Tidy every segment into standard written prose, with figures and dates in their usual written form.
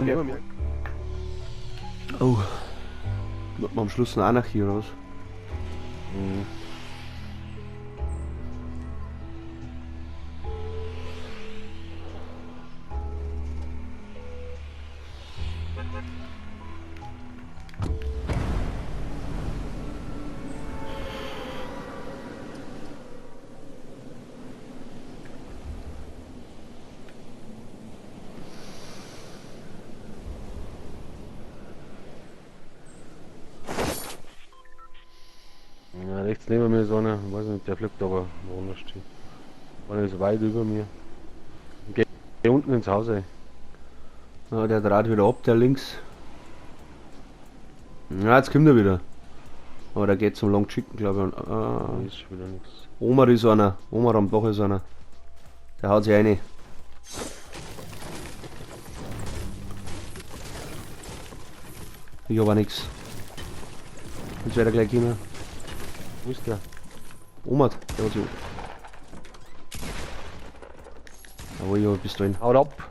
Neben mir. Oh. Wird man am Schluss noch Anarchie oder was? Mhm. Ja, rechts neben mir ist einer, ich weiß nicht, der fliegt aber woanders hin. Einer ist weit über mir. Geh unten ins Haus rein. Ja, der dreht wieder ab, der links. Ja, jetzt kommt er wieder. Aber der geht zum Long Chicken, glaube ich. Und, Da ist schon wieder nichts. Omar ist einer. Omar am Dach ist einer. Der haut sich rein. Ich hab auch nix. Jetzt wird er gleich kommen. Wo ist der? Omar, der hat sich. Aber ich hab Pistolen. Haut ab!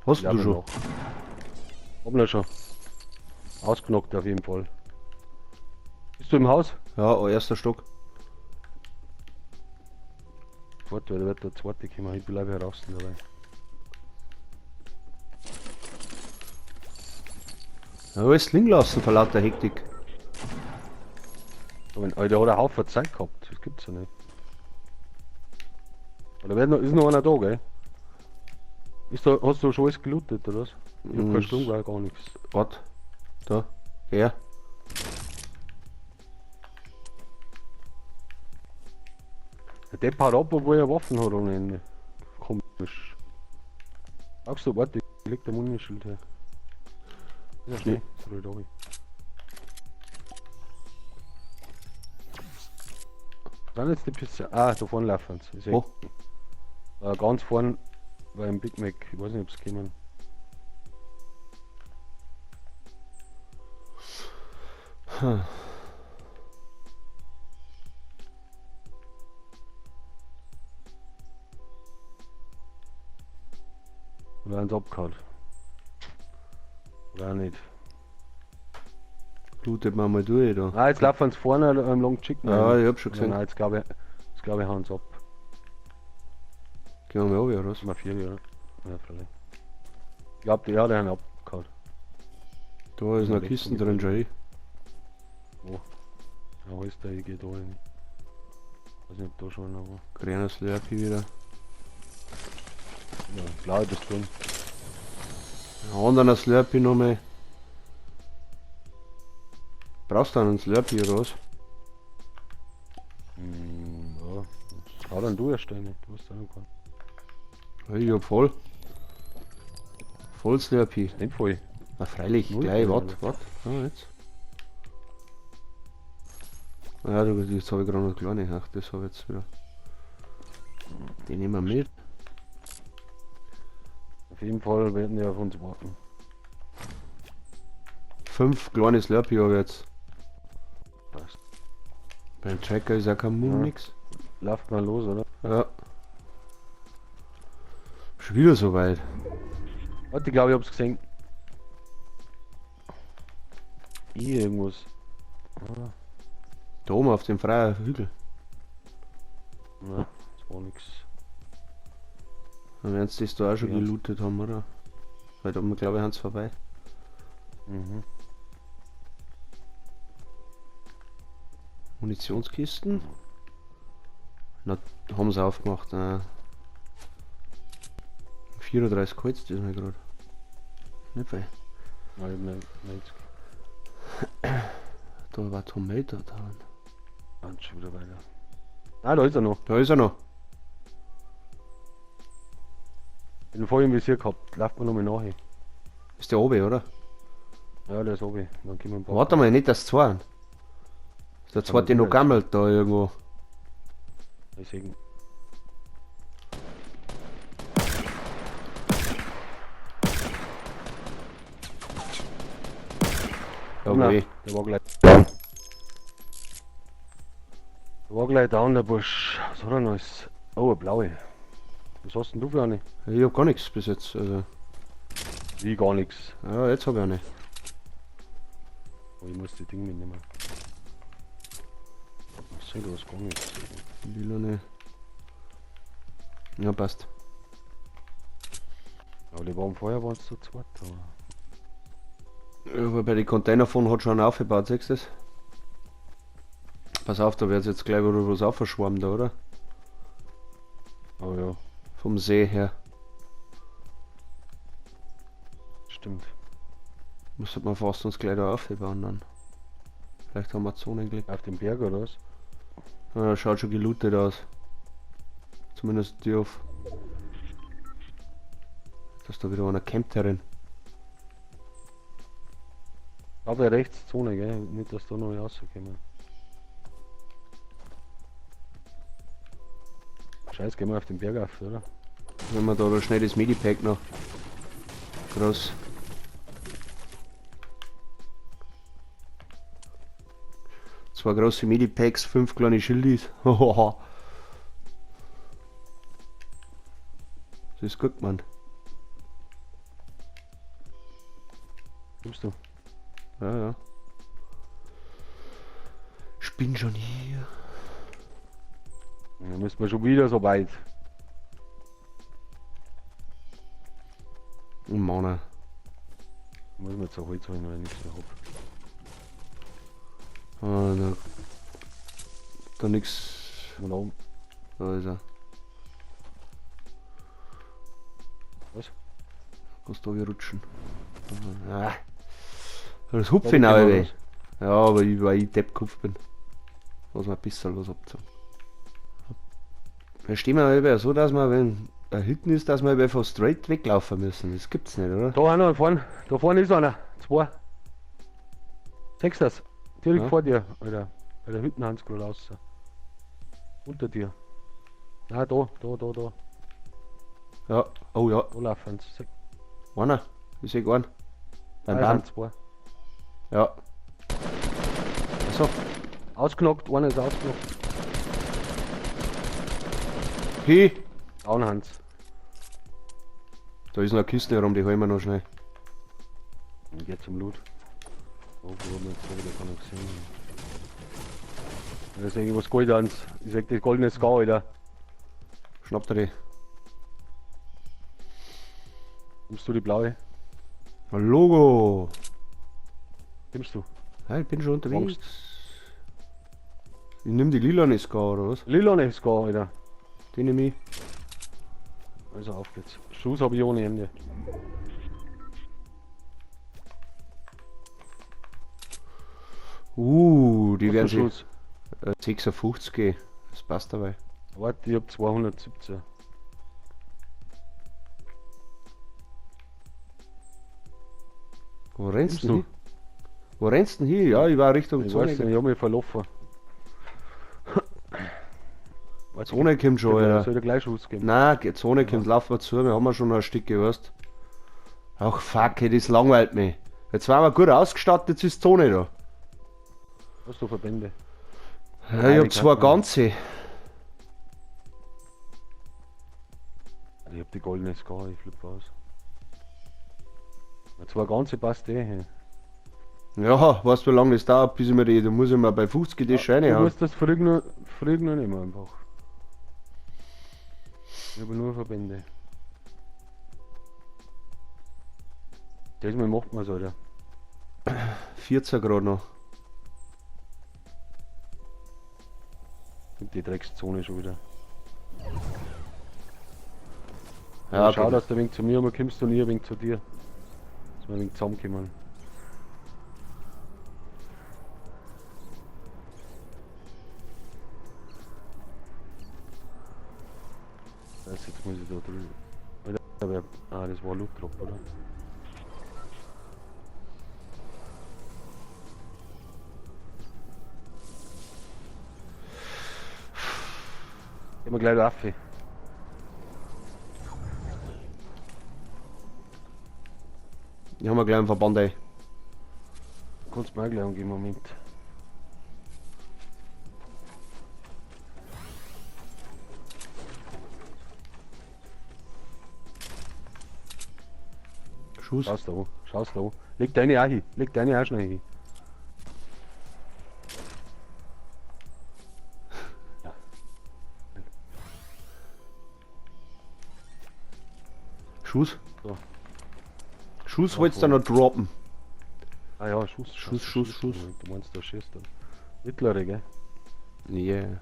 Hast Ja, du schon? noch. Hab ihn schon. Ausgenockt auf jeden Fall. Bist du im Haus? Ja, oh, erster Stock. Warte, da wird der zweite kommen. Ich bleibe hier draußen dabei. Ja, alles liegen lassen vor lauter Hektik. Aber der hat einen Haufen Zeit gehabt. Das gibt's ja nicht. Aber da ist noch einer da, gell? Hast du schon alles gelootet, oder was? Ich hab keinen Sturm, gar nichts. Warte. Da. Her. Der Depp haut ab, obwohl er Waffen hat ohne Ende. Komisch. Sagst du, warte, ich leg der Munischild her. Ist ja schnell. Sorry, da. Sind jetzt die Pisse? Ah, da vorne laufen sie. Ich seh. Wo? Ganz vorne beim Big Mac. Ich weiß nicht, ob's kommen. Oder haben sie abgehauen? Oder auch nicht. Lootet man mal durch da. Ah, jetzt laufen sie vorne am Long Chicken. Ja, ich hab schon gesehen. Nein, jetzt glaube ich, hauen sie ab. Gehen wir mal runter, oder was? Mal 4, ja. Ja, freilich. Ich glaub, die, ja, die haben abgehauen. Da ist noch Kisten drin, schon. Eh. Wo? Ja, ist der, ich geh da hin. Weiß nicht, ob da schon einer war. Grüner Slurpee wieder. Ja, blaue Pistolen. Ein anderer Slurpee nochmal. Brauchst du einen Slurpee oder was? Ja. Hau dann du erst eine. Du hast auch noch keinen. Ja, ich hab voll. Voll Slurpee. Nicht voll. Na freilich, Null gleich, voll, warte, warte. Ja, jetzt. Ja, du, jetzt hab ich gerade noch kleine. Ach, das hab ich jetzt wieder. Den nehmen wir mit. Auf jeden Fall werden die auf uns warten. 5 kleine Slurpee hab ich jetzt. Passt. Beim Tracker ist ja kein Mumm, Ja. nix. Lauft mal los, oder? Ja. Schon wieder so weit. Warte, ich glaube, ich hab's gesehen. Hier irgendwas. Ah. Da oben auf dem freien Hügel. Nein, das war nix. Dann werden sie das da auch schon Ja. gelootet haben, oder? Weil da oben, glaube ich, haben's vorbei. Mhm. Munitionskisten? Na, haben sie aufgemacht. 34 Holz, das ist mir gerade. Nicht viel. Nein, ich hab nicht 90. Da war Tomato da. Ah, schon wieder weiter. Ah, da ist er noch. Da ist er noch. Ich bin voll im Visier gehabt. Lauft mir nochmal nach. Ist der oben, oder? Ja, der ist oben. Dann können wir ein paar. Warte mal, nicht das zwei. Ist der zweite noch gammelt da irgendwo. Ich seh ihn. Ja, Nein, weh. der war gleich down. Der war gleich down, der Bursch. Was hat er noch? Oh, eine blaue. Was hast denn du für eine? Ich hab gar nichts bis jetzt. Also. Wie gar nichts. Ja, jetzt habe ich eine. Oh, ich muss die Dinge mitnehmen. Ich sehe da was gar nichts. Lilane. Ja, passt. Aber die waren vorher waren es zu zweit. Aber Ja, aber bei den Containerphone hat schon einer aufgebaut, siehst du das? Pass auf, da wird jetzt gleich wieder was aufgeschwommen da, oder? Oh ja, Vom See her. stimmt. Muss man fast uns gleich da aufbauen dann. Vielleicht haben wir Zonenglück. Auf dem Berg oder was? Ja, schaut schon gelootet aus. Zumindest die auf. Dass da wieder einer campt herin. Aber rechts Zone, gell? Nicht, dass da noch rauskommen. Scheiß, gehen wir auf den Berg auf, oder? Wenn wir da schnell das Medipack noch. Groß. Zwei große Medipacks, 5 kleine Schildis. Das ist gut, Mann. Kommst du? Ja, ja. Ich bin schon hier. Dann müssen wir schon wieder so weit. Oh Mann. Muss man jetzt auch Holz holen, weil ich nichts mehr hab. Ah, da nix. Und oben. Da ist er. Was? Kannst du hier rutschen? Ah. Das hupfe Da ich auch gehen wir weh. Ja, aber ich, weil ich Deppkopf bin. Lass mal ein bisschen was abzogen. Da stehen wir aber so, dass wir, wenn da hinten ist, dass wir einfach straight weglaufen müssen. Das gibt's nicht, oder? Da einer vorne. Da vorne ist einer. Zwei. Sechs das. Direkt Ja. vor dir, Alter. Bei der Hütten haben sie gerade raus. Unter dir. Na da, da, da, da. Ja, oh ja. Da laufen sie. Einer. Ich seh gar einen. Beim Da Baum. sind zwei. Ja. Achso. Ausgenockt, einer ist ausgenockt. Hi. Down Hans. Da ist noch eine Kiste herum, die holen wir noch schnell. Und geht zum Loot. Oh, wo haben wir jetzt wieder gar nicht gesehen. Da ist irgendwas Goldenes. Ich sag das goldene Ska, Alter. Schnapp dir die. Nimmst du die blaue? Logo. Nimmst du? Ja, ich bin schon unterwegs. Ich nimm die lilane Ska, oder was? Lilane Ska, Alter. Die nehme ich. Also auf geht's. Schuss habe ich ohne Ende. Die Was werden für sich. Schuss? 56, das passt dabei. Warte, ich hab 217. Wo rennst Nimmst du hin? Wo rennst du denn hin? Ja, ich war Richtung Ich Zone. weiß nicht, ich hab mich verlaufen. Warte, Zone kommt schon, Alter. Alter. Soll ich dir gleich Schuss geben? Nein, Zone kommt, lauf mal zu, wir haben ja schon ein Stück, weißt. Ach fuck, ey, das langweilt mich. Jetzt waren wir gut ausgestattet, jetzt ist Zone da. Was du Verbände? Ja, ich die hab zwei kann man. ganze. Ich hab die goldene Ska, ich flippe aus. Na, zwei ganze passt eh. Hey. Ja, weißt du, wie lange das dauert, bis ich mir die, da muss ich mir bei 50 die Scheine Du haben. musst das früh noch nehmen einfach. Ich habe nur Verbände. Das mal macht man's, Alter. 14 Grad noch. Und die Dreckszone schon wieder. Ja, schau, okay. dass du ein wenig zu mir kommst und ich ein wenig zu dir. Dass wir ein wenig zusammenkommen. Das, jetzt muss ich da drüben. Alter, ah, das war Loot Drop, oder? Gehen wir gleich rauf. Ich hab mir gleich einen Verband ey. Kannst du mir auch gleich angeben, Moment. Schuss. Schaust da an, schaust da an. Leg deine auch hin, leg deine auch schnell hin. Ja. Schuss. So. Schuss Ja, wolltest du voll. noch droppen. Ah ja, Schuss. Schuss, Schuss, Schuss. Du meinst, da schießt dann. Mittlere, gell? Yeah.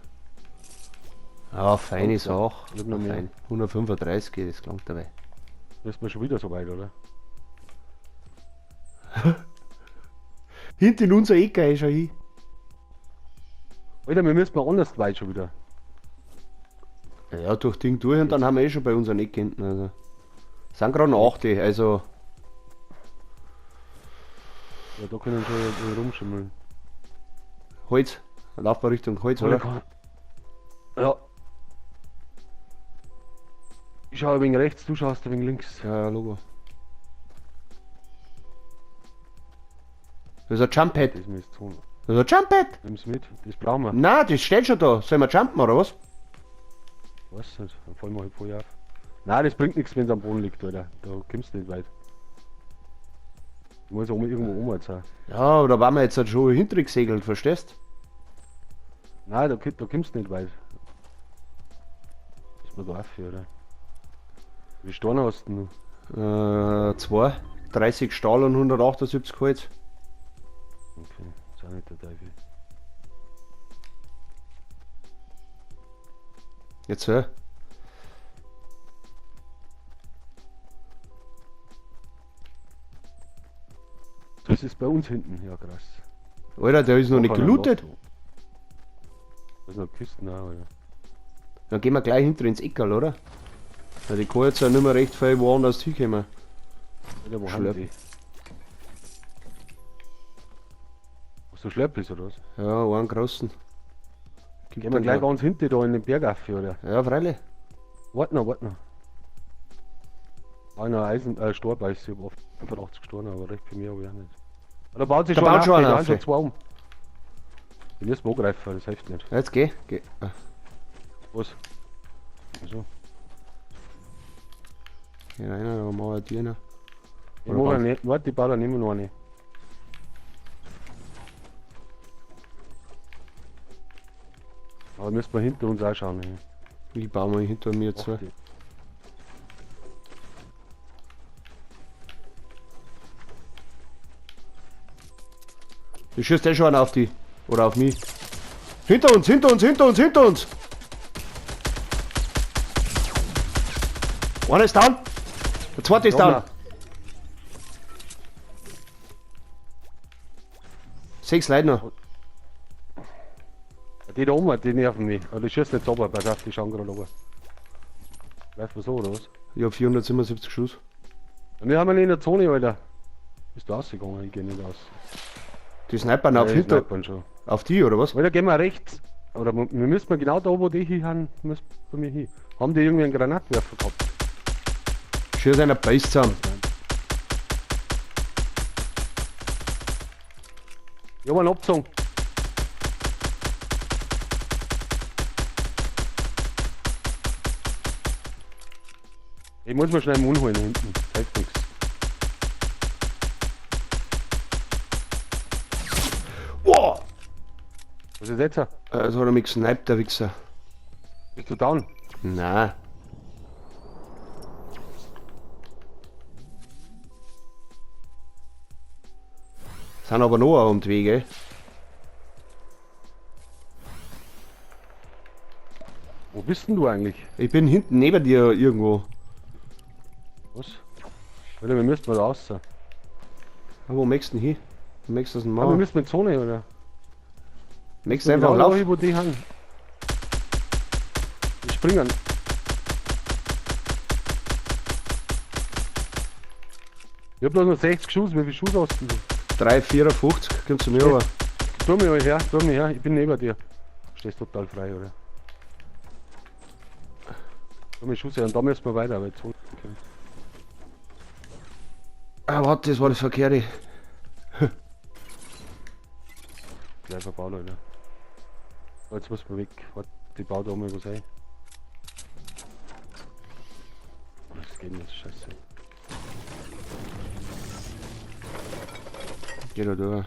Ah, feine Ja. Sache. Ich hab noch mehr. Fein. 135, das klangt dabei. Müssen wir schon wieder so weit, oder? Hinten in unser Ecke ist schon hin. Alter, wir müssen mal anders weit schon wieder. Ja, durch Ding durch und dann haben wir eh schon bei unseren Eck hinten. Also. Sind gerade noch 8, also. Ja, da können wir schon rumschimmeln. Holz. Dann laufen wir Richtung Holz, oder? Ja. Ich schaue ein wenig rechts, du schaust ein wenig links. Ja, ja, Logo. Das ist ein Jump-Pad. Das ist so. Das ist ein Jump-Pad. Nimm's mit, das brauchen wir. Na, das steht schon da. Sollen wir jumpen oder was? Weiß nicht, dann fallen wir halt voll auf. Nein, das bringt nichts, wenn es am Boden liegt, Alter. Da kommst du nicht weit. Muss auch irgendwo oben jetzt sein. Ja, aber da waren wir jetzt halt schon hinter gesegelt, verstehst? Nein, da kommst du nicht weit. Ist mir da auf, oder? Wie Steine hast du noch? 2. 30 Stahl und 178 Holz. Okay, ist auch nicht der Teufel. Jetzt, hä? Das ist bei uns hinten, ja krass. Alter, der ist noch nicht Kann er gelootet. noch- Da ist noch Kisten auch, Alter. Dann gehen wir gleich hinter ins Eckerl, oder? Weil die kann jetzt ja nicht mehr recht viel woanders hinkommen. Alter, wo haben Schlepp. die? Hast du Schleppis oder was? Ja, einen großen. Gibt Gehen wir dann gleich da- ganz hinten da in den Berg auf, oder? Ja, freilich. Warte noch, warte noch. Einer Eisen, Storbeiß, ich hab oft 85 Steine, aber recht für mich habe ich auch nicht. Ah, da baut sich Da schon baut einer schon auf, einer da auf. sind schon zwei um. Den müssen wir angreifen, das hilft nicht. Ja, jetzt geh. Geh. Ah, Was? Also, Geh rein, dann machen wir die noch. ich Oder mach baut- eine, warte, ich baue da nicht mehr noch eine. Aber müssen wir hinter uns auch schauen. Ey. Ich baue mal hinter mir zwei. Achte. Ich schießt eh schon einer auf die. Oder auf mich. Hinter uns, hinter uns, hinter uns, hinter uns! Einer ist down! Der zweite ist down! Ja, 6 Leute noch. Die da oben, die nerven mich. Aber die schießen jetzt runter, pass auf, die schauen gerade runter. Läuft mal so, oder was? Ich hab 477 Schuss. Ja, wir haben ihn in der Zone, Alter. Bist du rausgegangen? Ich geh nicht raus. Die snipern auf Ja, die hinter. snipern schon. Auf die, oder was? Alter, gehen wir rechts. Oder wir müssen mal genau da, wo die hin haben, müssen bei mir hin. Haben die irgendwie einen Granatwerfer gehabt? Schieß einer Beiß zusammen. Ich hab einen abgezogen. Ich muss mir schnell einen Mund holen hinten. Das hilft nichts. Wow! Was ist jetzt? Das hat er mich gesniped, der Wichser. Bist du down? Nein. Sind aber noch am Weg, ey. Wo bist denn du eigentlich? Ich bin hinten neben dir irgendwo. Was? Alter, wir müssen mal raus. Ah, wo möchtest du denn hin? Wo möchtest du das denn Aber wir machen? müssen in die Zone, oder? Möchtest du einfach Genau da laufen? hin, wo die haben. Die springen. Ich hab bloß noch 60 Schuss, wie viel Schuss hast denn du? 3,54, kommst du mir aber. Tu mich her, tu mich her, ich bin neben dir. Stehst total frei, oder? Tu mich Schuss her und da müssen wir weiter, weil die Zone kommt. Ah, warte, das war das Verkehrte. Gleich verbaut, Alter. So, jetzt muss man weg. Warte, ich baue da mal was ein. Das geht nicht, scheiße. Geh da durch.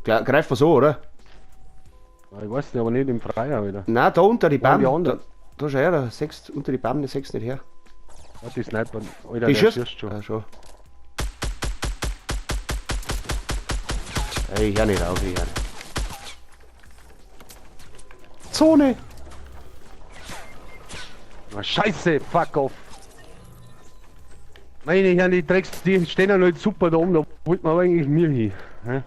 Greif so, oder? Ja, ich weiß nicht, aber nicht im Freier wieder. Nein, da unter die Wo die Bäume. Da, anderen? da schau her, da sechst unter die Bäume, sechst nicht her. Warte, die Sniper. Alter, Die der schießt? schießt schon. Ja, schon. Ey, ich hör nicht auf, ich hör nicht. Zone! Ah, Scheiße, fuck off. Meine Herren, die Drecks, die stehen ja nicht super da oben, da wollt man aber eigentlich mir hin. Hä?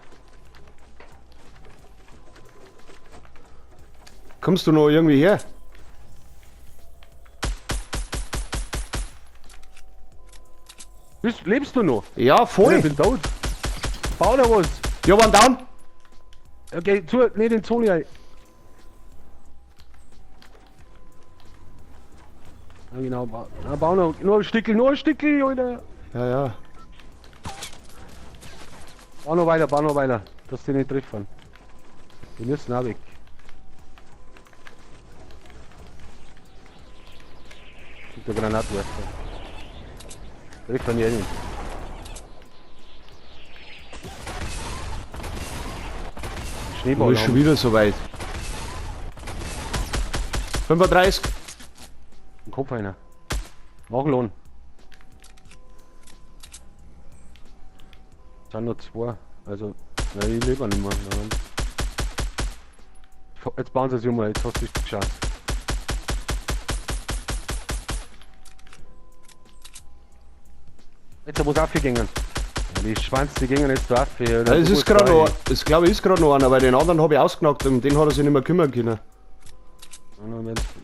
Kommst du noch irgendwie her? Lebst du noch? Ja, voll! Ich bin tot. Bau da was. Ja, one down! Okay, zu, nicht in die Zone rein. Ja, genau, na, bau noch, nur ein Stückel, Alter. Ja, ja. Bau noch weiter, dass die nicht treffen. Die müssen auch weg. Mit der Granatwerfer. Treffen die eh nicht. Schneeball. Ist schon wieder so weit. 35. Im Kopf einer. Nachlohn. Sind noch zwei. Also, nein, ich lebe nicht mehr. Jetzt bauen sie sich um, jetzt hast du die Chance. Jetzt muss aufgegangen. Ja, die Schwanz, die gingen jetzt da auf. Ja, Ja, es ist gerade noch, es glaube ich ist gerade noch einer, weil den anderen habe ich ausgenockt und den hat er sich nicht mehr kümmern können.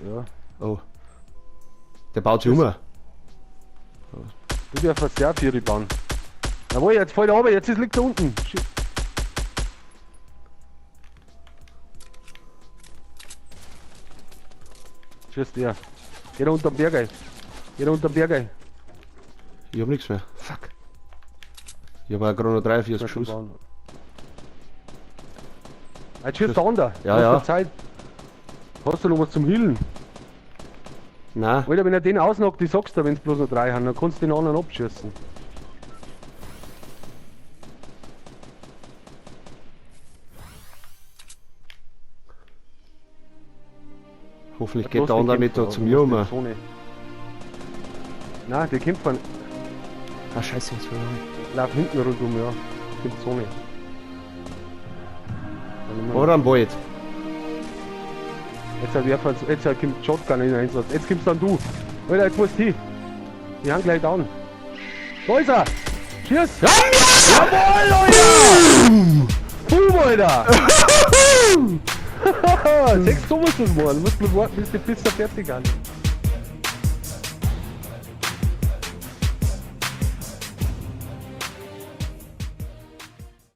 Ja. Oh. Der baut sich um. Du darfst ja vier bauen. Jawohl, jetzt fällt er runter, jetzt liegt er unten. Shit. Tschüss dir. Geh da unter den Berg ein. Geh da unter den Berg ein. Ich hab nichts mehr. Fuck. Ich hab auch gerade noch 43 Schuss. Jetzt schießt der andere. Ja, ja. Zeit. Hast du noch was zum Healen? Nein. Alter, wenn er den ausnockt, ich sag's dir, wenn's bloß noch drei haben, dann kannst du den anderen abschießen. Hoffentlich geht der andere nicht da zu mir um. Nein, die kämpfen. Ah, scheiße, jetzt will ich. Lauf hinten rundum, ja. Gibt Zone. Oder am Wald. Jetzt, jetzt kommt Shotgun in den Einsatz. Jetzt kommst dann du. Alter, jetzt musst du hin. Die haben gleich down. Da ist er! Cheers! Ja, Jawohl, Alter! Boom, Alter! Sechs so musst du das machen. Du musst bloß warten, bis die Pizza fertig ist.